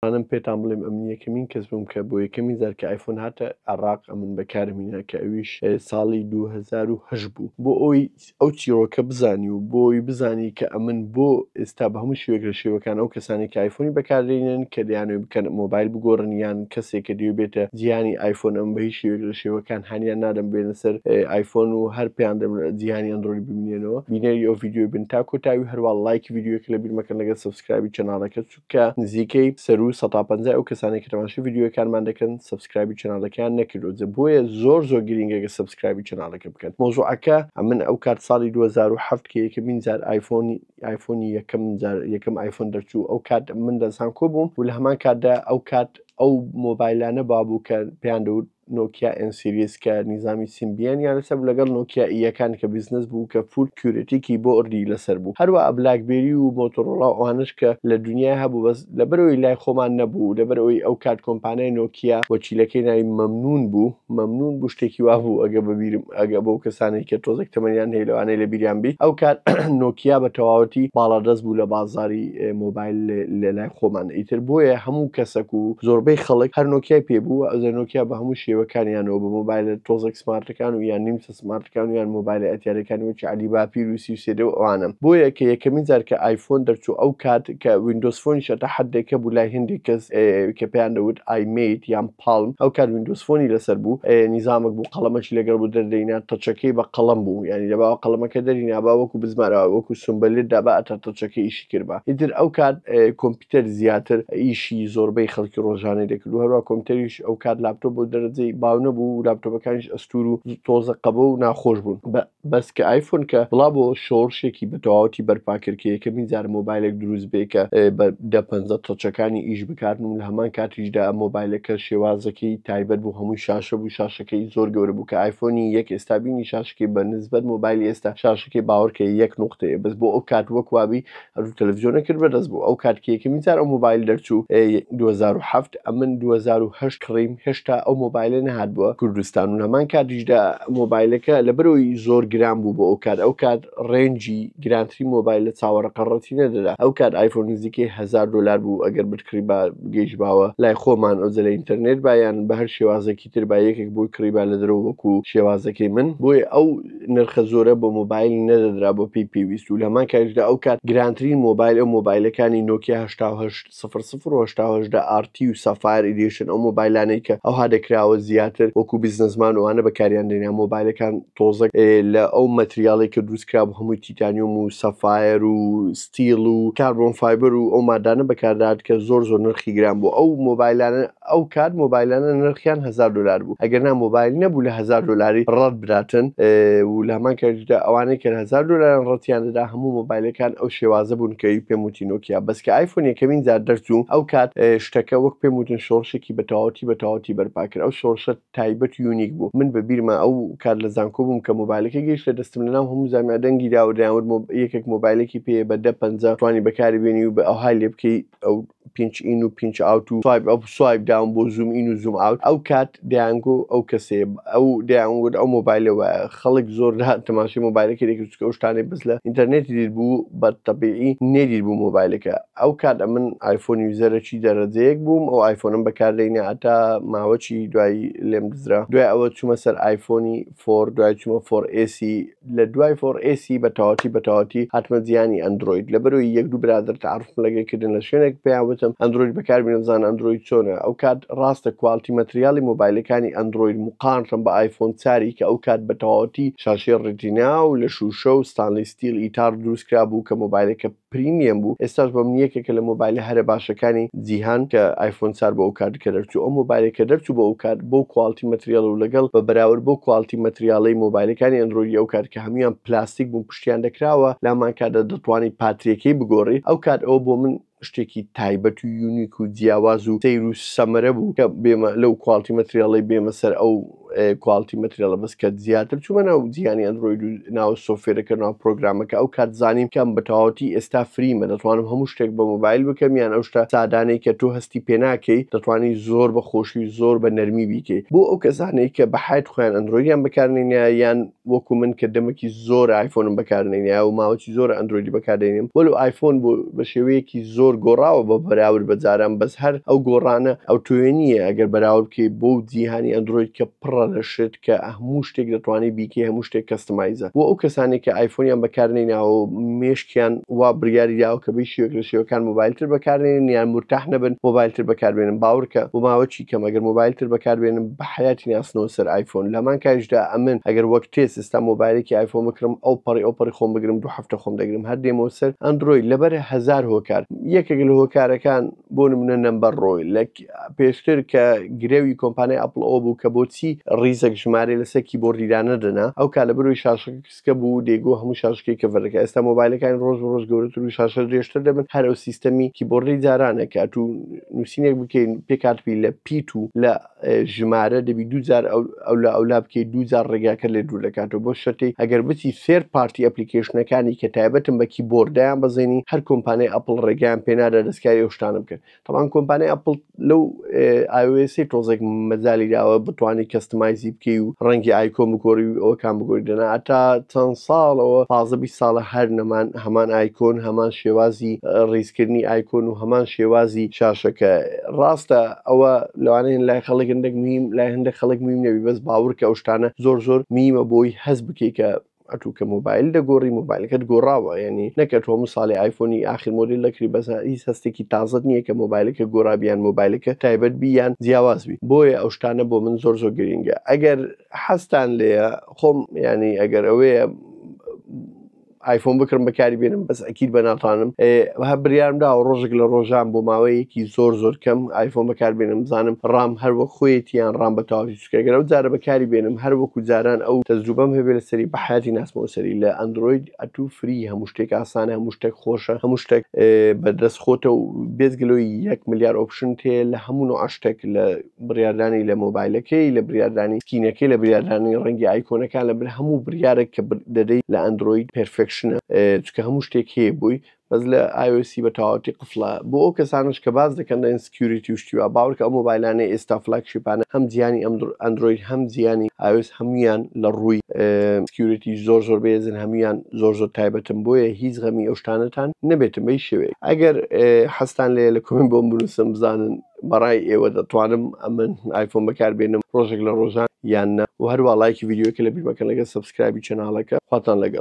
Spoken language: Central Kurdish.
ئەتوانم پێتان بڵێم ئەمن یەکەمین کەس بووم کە بۆ یەکەمین جار کە ئایفۆن هاتە عێڕاق ئەمن بەکارم هینا کە ئەویش ساڵی 2008 بوو. بۆ ئەوی ئەو چیڕۆکە بزانی و بۆ ئەوی بزانی کە ئەمن بۆ ئێستا بە هەموو شێوەیەک لە شێوەکان ئەو کەسانەی کە ئایفۆنی بەکاردێنن کە دەیانەوێت بکەن مۆبایل بگۆڕن یان کەسێک کە دەیەوێت بێتە جیهانی ئایفۆن ئەمن بە هیچ شێوەیەک لە شێوەکان هانیان نادەم بێنە سەر ئایفۆن و هەر پێیان دەم جیهانی ئەندرۆید بمینێنەوە. بینەری ئەو ڤیدیۆی بن تا کۆتایی و هەروا ڵایکی ڤیدیۆکە لەبیر مەکەن لەگەڵ subscribe ی channel ەکە کە نزیکەی سەروو 150 ئەو کەسانەی کە تەماشای ڤیدیۆیەکانمان دەکەن subscribe ی channel ەکەیان نەکردووە جا بۆیە زۆر زۆر گرینگە کە subscribe ی channel ەکە بکەن. مەوزوعەکە ئەمن ئەو کات ساڵی 2007 کە یەکەمین جار ئایفۆنی ئایفۆنی یەکەم جار یەکەم ئایفۆن دەرچوو ئەو کات من لە زانکۆ بووم و لە هەمان کاتدا ئەو کات ئەو مۆبایلانە بابوو کە پێیان دەوت نۆکیا N series کە نیزامی Symbian یان لەسەر بوو لەگەڵ نۆکیا E یەکان کە business بوو کە full QWERTY keyboard ی لەسەر بوو هەروە بلاکبێری و مۆتۆرۆڵا و ئەوانەش کە لە دنیای هەبوو بەس لەبەرئەوەی لای خۆمان نەبوو لەبەرئەوەی ئەو کات کۆمپانیای نۆکیا وەکیلەکەی ناوی مەمنون بوو مەمنون بوو شتێکی وا بوو ئەگە بەبیرم ئەگە بۆ کەسانێک کە تۆزێک تەمەنیان هەیە لەوانەیە لە بیریان بی ئەو کات نۆکیا بە تەواوەتی باڵادەست بوو لە بازاری مۆبایل لە لای خۆمان ئیتر بۆیە هەموو کەسەک و زۆربەی خەڵک هەر نۆکیای پێ بوو ئەوجا نۆکیا بە هەموو شێوەکانیانەوە بە مۆبایلە تۆزێک smart ەکان و یان نیمچە smart ەکان و یان مۆبایلە ئەتیادەکانی وەکی عەلی باپیر و 33 و ئەوانە بۆیە کە یەکەمین جار کە ئایفۆن دەرچوو ئەو کات کە ویندۆز Phone یش هەتا حەدێک هەبوو لای هەندێک کەس کە پێیان دەوت i-mate یان Palm ئەو کات ویندۆز Phone ی لەسەر بوو نیزامێک بوو قەڵەمەکی لەگەڵ بوو دەردەینا touch ەکەی بە قەڵەم بوو یانی دەبا قەڵەمەکە دەرینابا وەکو بزمارەوە وەکو سمبەلت دابا ئەتا touch ەکە ئیشی کردبا ئیتر ئەو کات کۆمپیوتەر زیاتر ئیشی زۆربەی خەڵکی ڕۆژانەی دەکرد و هەروە کۆمپیوتەریش ئەو کات لاپتۆپ بۆ دەرەجەی باو نەبوو و لاپتۆپەکانیش ئەستور و تۆزە قەبە و ناخۆش بوون بە بەس کە ئایفۆن کە بڵا بۆ شۆڕشێکی بە تەواوەتی بەرپا کرد کە یەکەمین جار مۆبایلێک دروست بێ کە بە دە پەنجە touch ەکانی ئیش بکات و لە هەمان کاتیشدا مۆبایلەکە شێوازەکەی تایبەت بوو هەمووی شاشە بوو شاشەکەی زۆر گەورە بوو کە ئایفۆنی یەک ئێستا بینی شاشەکەی بە نسبەت مۆبایلی ئێستا شاشەکەی باوەڕکە یەک نوقتەیە بەس بۆ ئەو کات وەک وابی هەردوو تەلەفزیۆنە کرد بەدەست بوو ئەو کات کە یەکەمین جار ئەو مۆبایل دەرچوو 2007 ئەمن 2008 کڕیم هێشتا ئەو مۆبایلە نەهات بووە کوردستان و هەمان کاتیشدا مۆبایلەکە لەبەرەوەی زۆر گران بوو بۆ ئەو کات ئەو کات range ی گرانترین مۆبایل لە چاوەڕە قەڕەتی نەدەدا ئەو کات ئایفۆن نزیکەی 1000 دلار بوو ئەگەر بتکڕی با گەیش باوە لای خۆمان ئەو لە ئینتەرنێت بایان بە هەر شێوازێکی تر با یەکێک بۆی کڕیبا لە دەرەوە وەکو شێوازەکەی من بۆیە ئەو نرخە زۆرە بۆ مۆبایل نەدەدرا بۆ پێی پێویست و لە هەمان کاتیشدا ئەو کات گرانترین مۆبایل ئەو مۆبایلەکانی نۆکیا 8800 و 88 RT و Sapphire Edition ئەو مۆبایلانەی کە ئەوها دەکراوە زیاتر وەکو businessman ئەوانە بەکاریان دێنا مۆبایلەکان تۆزەک لە ئەو material ی کە دروست کرابوو هەمووی تیتانیۆم و sapphire و steel و carbon fiber و ئەو مادانە بەکاردات کە زۆر زۆر نرخی گران بوو ئەو مۆبایلانە ئەو کات مۆبایلانە نرخیان 1000 دلار بوو ئەگەر نا مۆبایل نەبوو لە 1000 دلاری ڕەت بداتن و لە هەمان کاتیشدا ئەوانەی کە 1000 دلاریان ڕەتیان دەدا هەموو مۆبایلەکان ئەو شێوازە بوون کە پێم وتی نۆکیا بەس کە ئایفۆن یەکەمین جار دەرچوو ئەو کات شتەکە وەک پێم وتن شۆڕشێکی بە تەواوەتی بە تەواوەتی بەرپا کرد ئەو شۆڕشە تایبەت و unique بوو من بە بیرمە ئەو کات لە زانکۆ بووم کە مۆبایلەکە گەیشتە دەستم لەناو هەموو جامیعە دەنگی دا و دەیانوت یەکێک مۆبایلێکی پێیە بە دە پەنجە توانی بەکاری بێنی و بە ئەوهای لێ بکەی ئەو pinch in و pinch out و swipe up و swipe down بۆ zoom in و zoom out ئەو کات دەیانگۆ ئەو کەسەیە ئەو دەیانگوت ئەو مۆبایلە وایە خەڵک زۆر تەماشای مۆبایلەکەی دەکرد چونکە ئەو شتانەی بەس لە ئینتەرنێتی دیت بوو بە تەبیعی نەدیت بوو مۆبایلەکە ئەو کات ئەمن ئایفۆن user ەکی دەرەجەیەک بووم ئەو ئایفۆنم بەکاردەینە هەتا ماوەکی دوایی لێم دزرا دوای ئەوە چوومە سەر ئایفۆنی four دوای چوومە four S ی لە دوای four S ی بە تەواوەتی بە تەواوەتی هاتمە جیهانی ئەندرۆید لەبەرەوەی یەک دوو برادەر تەعارفم لەگەڵ کردن لە شوێنێک پێیان وتم ئەندرۆید بەکاربینە بزانە ئەندرۆید چۆنە ئەو کات ڕاستە quality material ی مۆبایلەکانی ئەندرۆید مقارنەن بە ئایفۆن چاری کە ئەو کات بە تەواوەتی شاشەی Retina و لە شوشە و stainless steel ئیتار دروست کرابوو کە مۆبایلەکە premium بوو ئێستاش بە من یەکێکە لە مۆبایلە هەرە باشەکانی جیهان کە ئایفۆن چار بۆ ئەو کات کە دەرچوو ئەو مۆبایلە کە دەرچوو بۆ ئەو کات بۆ quality material و لەگەڵ بە بەراورد بۆ quality material ەی مۆبایلەکانی ئەندرۆیدی ئەو کات کە هەموویان پلاستیک بوون پشتیان دەکراوە لامان کاتدا دەتوانی پاتریەکەی بگۆڕی ئەو کات ئەوە بۆ من شتێکی تایبەت و unique و جیاواز و سەیر و سەمەرە بوو کە بێمە لەو quality material ەی بێمە سەر ئەو quality material ە بەس کە زیاتر چوومە ناو جیهانی ئەندرۆید و ناو software ەکە ناو پرۆگرامەکە ئەو کات زانیم کەم بە تەواوەتی ئێستا free مە دەتوانم هەموو شتێک بە مۆبایل بکەم یان ئەو شتە سادانەی کە تۆ هەستی پێناکەی دەتوانی زۆر بە خۆشی و زۆر بە نەرمی بیکەی. بۆ ئەو کەسانەی کە بە حەیات خۆیان ئەندرۆیدیان بەکارنێنە یان وەکو من کە دەمێکی زۆر ئایفۆنم بەکارنێنە و ماوەی زۆر ئەندرۆیدی بەکاردێنم وەلو ئایفۆن بۆ بە شێوەیەکی زۆر گۆڕاوە بە بەراورد بە جاران بەس هەر ئەو گۆڕانە ئەو تۆێ نییە ئەگەر بەراورد بکەی بۆ جیهانی ئەندرۆید کە پڕە لە شت کە هەموو شتێک دەتوانی بیکەی هەموو شتێک customize ە بۆ ئەو کەسانێک کە ئایفۆنیان بەکارنێناوە و مێشکیان وا بڕیاری داوە کە بە شێوەیەک لە شێوەکان مۆبایلتر بەکارنێنن یان مورتاح نەبن مۆبایلتر بەکاربێنن باوەڕکە بۆ ماوەکی کەم ئەگەر مۆبایلتر بەکاربێنم بە حەیاتی ناسنەوە سەر ئایفۆن لەمان کاریشدا ئەمن ئەگەر وەک تێس ئێستا مۆبایلێکی ئایفۆن بکڕم ئەو پەڕی ئەو پەڕی خۆم بگرم دوو هەفتە خۆم دەگرم هەر دێمەوە سەر ئەندرۆید لەبەر هەزار هۆکار یەکێک لە هۆکارەکان بۆ نمونە number row ی لە پێشتر کە گرەوی کۆمپانیای ئەپڵ ئەوە بوو کە بۆچی ڕیزێک ژمارەی لەسەر keyboard ی دانەدەنا ئەو کا لە بەرۆی شاشەکە کسکە بوو دەیگۆ هەموو شاشەکەی cover دەکا ئێستا مۆبایلەکانی ڕۆژ بە ڕۆژ گەورەتر و شاشە درێژتر دەبن هەر ئەو سیستەمی keyboard ی جارانە کە ئەتوو نووسینێک بکەین پێکهاتبی لە پیت و لە ژمارە دەبی دوو جار ئەولا ئەولا بکەیت دوو جار ڕێگاکە لێ دوور دەکاتەوە بۆ شەرتەی ئەگەر بچی third party application ەکانی کە تایبەتن بە keyboard دایان بەزێنی هەر کۆمپانیای ئەپڵ ڕێگایان پێنادا دەستکاری ئەو شتانە بکەن تەبعەن کۆمپانیای ئەپڵ لەو iOS ی تۆزێک مەجالی داوە بتوانی customize ی بکەی و ڕەنگی icon بگۆری و ئەوەکان بگۆری دەنا ئەتا چەند ساڵەوە 15 20 ساڵە هەر نەمان هەمان icon هەمان شێوازی ڕیزکردنی icon و هەمان شێوازی شاشەکە ڕاستە ئەوە لەوانەیە لای خەڵک هەندێک مهم لای هەندێک خەڵک مهم نەبی بەس باوەڕکە ئەو شتانە زۆر زۆر مهمە بۆی هەست بکەی کە ئەتوو کە مۆبایل دەگۆڕی مۆبایلەکەت گۆڕاوە یعنی نەکە تۆ هەموو ساڵی ئایفۆنی ئاخر مۆدیل دەکری بەس هیچ هەستێکی تازەت نییە کە مۆبایلەکە گۆڕابی یان مۆبایلەکە تایبەت بی یان جیاواز بی بۆیە ئەو شتانە بۆ من زۆر زۆر گرینگە ئەگەر حەزتان لێیە خۆم یعنی ئەگەر ئەوەیە ئایفۆن بکڕم بەکاری بێنم بەس ئەکید بە ناتوانم هە بریارم داوە ڕۆژێک لە ڕۆژان بۆ ماوەیەکی زۆر زۆر کەم ئایفۆن بەکار بێنم بزانم ڕام هەر وەک خۆیەتی یان ڕام بە تەواوی چونکە گەر ئەو جارە بەکاری بێنم هەر وەکو جاران ئەو تەجروبەم هەبێ لەسەری بە حەیاتی ناسمەوە سەری لە ئەندرۆید ئەتوو free هەموو شتێک ئاسانە هەموو شتێک خۆشە هەموو شتێک بەدەست خۆتە و بێجگە لەوەی یەک ملیار option تێ لە هەموو نوع شتێک لە بڕیاردانی لە مۆبایلەکەی لە بریاردانی skin ەکەی لە بریاردانی ڕەنگی icon ەکان لە بر هەموو بریارێک کە دەدەی لە ئەندرۆید perfection ە چونکە هەموو شتێک هەیە بۆی بەس لە iOS بە تەواوەتی قفڵە بۆ ئەو کەسانش کە باز دەکەن دەن security و شتیوا باوەڕکە ئەو مۆبایلانەی ئێستا flagship انە هەم جیانی ئەندرۆید هەم جیانی iOS هەمویان لە ڕووی security زۆر زۆر بێزن هەمویان زۆر زۆر تایبەتن بۆیە هیچ غەمی ئەو شتانەتان نەبێتن بەی شێوەیەک ئەگەر حەزتان لێ لە comment بۆم بنووسم بزانن بەڕای ئێوە دەتوانم ئەمن ئایفۆن بەکاربێنم ڕۆژێک لە ڕۆژان یان نا و هەروە لایکی ڤیدیۆکە لە بیر مەکەن لەگەڵ subscribe ی channel ەکە خواتان لەگەڵ.